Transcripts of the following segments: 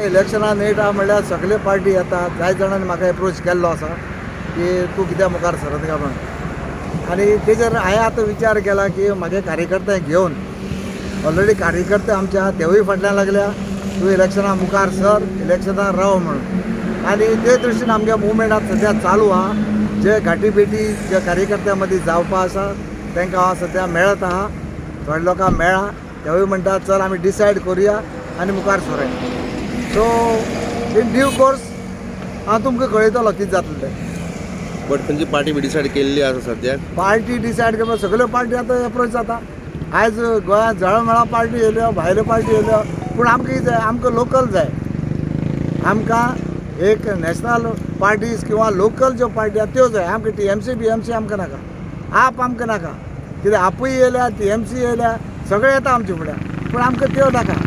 इलेक्शनां नेट आहा म्हणल्यार सगळे पार्टी येता. जायते जाणांनी म्हाका एप्रोच केल्लो आसा की तूं कित्याक मुखार सरत काय म्हणून. आनी तेजेर हांवें आतां विचार केला की म्हागे कार्यकर्ते घेवन, ऑलरेडी कार्यकर्ते आमचे आहा, तेवूय फाटल्यान लागल्या, तूं इलेक्शना मुखार सर, इलेक्शनाक राव म्हणून. आनी ते दृश्टीन आमगे मुवमेंट आतां सद्या चालू आहा. जे गाठी भेटी जे कार्यकर्त्यां मदीं जावपा आसा, तांकां हांव सद्या मेळत आहा. थोडे लोकांक मेळ्ळा, तेवूय म्हणटा, चल आमी डिसायड करुया आनी मुखार सरुया. सो इन ड्यू कोर्स हांव तुमकां कळयतलो कितें जातलें तें. बट खंयची पार्टी बी डिसायड केल्ली आसा सद्याक? पार्टी डिसायड करपाक सगळ्यो पार्टी आतां एप्रोच जाता. आयज गोंयांत जळमेळा पार्टी येयल्यो, भायल्यो पार्टी येयल्यो, पूण आमकां कितें जाय? आमकां लोकल जाय. आमकां एक नॅशनल पार्टीज किंवा लोकल ज्यो पार्टी आहा त्यो जाय आमकां. टीएमसी, बीएमसी आमकां नाका, आप आमकां नाका. कित्याक आपूय येयल्या, टीएमसी येयल्या, सगळे येता आमचे फुड्यान, पूण आमकां त्यो नाका.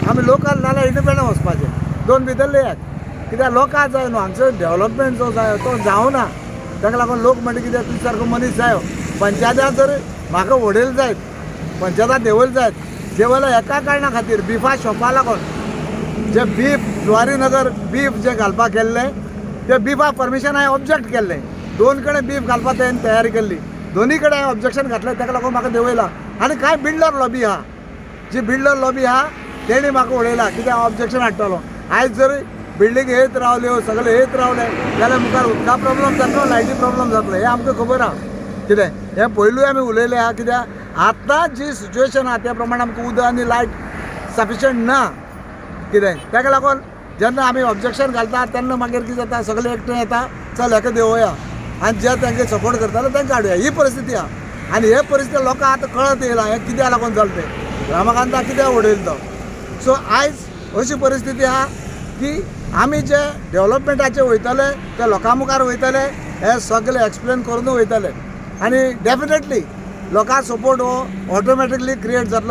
आमी लोकल नाल्यार इंडिपेंडंट वचपाचें, दोन भितरले एक. कित्याक लोकांक जाय न्हू, हांगसर डेवलपमेंट जो जाय तो जावना. ताका लागून लोक म्हणटा, कित्याक तुजे सारको मनीस जायो. पंचायतान जर म्हाका वडयल जायत, पंचायतान देंवयल जायत, देंवयलो एका कारणा खातीर, बिफा शॉपा लागून. जे बीफ जुवारी नगर बीफ जे घालपाक केल्लें, ते बिफा परमिशन हांवें ऑब्जेक्ट केल्लें. दोन कडेन बीफ घालपाक तेणें तयारी केल्ली, दोनी कडेन हांवें ऑब्जेक्शन घातलें. ताका लागून म्हाका देंवयला. आनी कांय बिल्डर लॉबी आहा, जी बिल्डर लॉबी आहा, तेणी म्हाका उडयला, कित्याक हांव ऑब्जेक्शन हाडटलो. आयज जर बिल्डींग येयत रावल्यो, सगळे येयत रावले जाल्यार मुखार उदका प्रॉब्लम जातलो, लायटी प्रॉब्लम जातलो, हें आमकां खबर आहा. कितें हें पयलूय आमी उलयले आहा. कित्याक आतां जी सिच्युएशन आहा त्या प्रमाणे आमकां उदक आनी लायट सफिशंट ना. कितें ताका लागून जेन्ना आमी ऑब्जेक्शन घालता तेन्ना मागीर कितें जाता, सगळे एकठांय येता, चल हेका देंवोया आनी जे तांकां सपोर्ट करताले तांकां हाडुया. ही परिस्थिती आहा. आनी हे परिस्थिती लोकांक आतां कळत येयला, हें कित्याक लागून जालें तें, रमाकांताक कित्याक उडयलो तो. सो आयज अशी परिस्थिती आहा की आमी जे डेवलपमेंटाचे वयतले ते लोकां मुखार वयतले, हे सगळे एक्सप्लेन करून वयतले आनी डेफिनेटली लोकां सपोर्ट हो ऑटोमॅटिकली क्रिएट जातलो.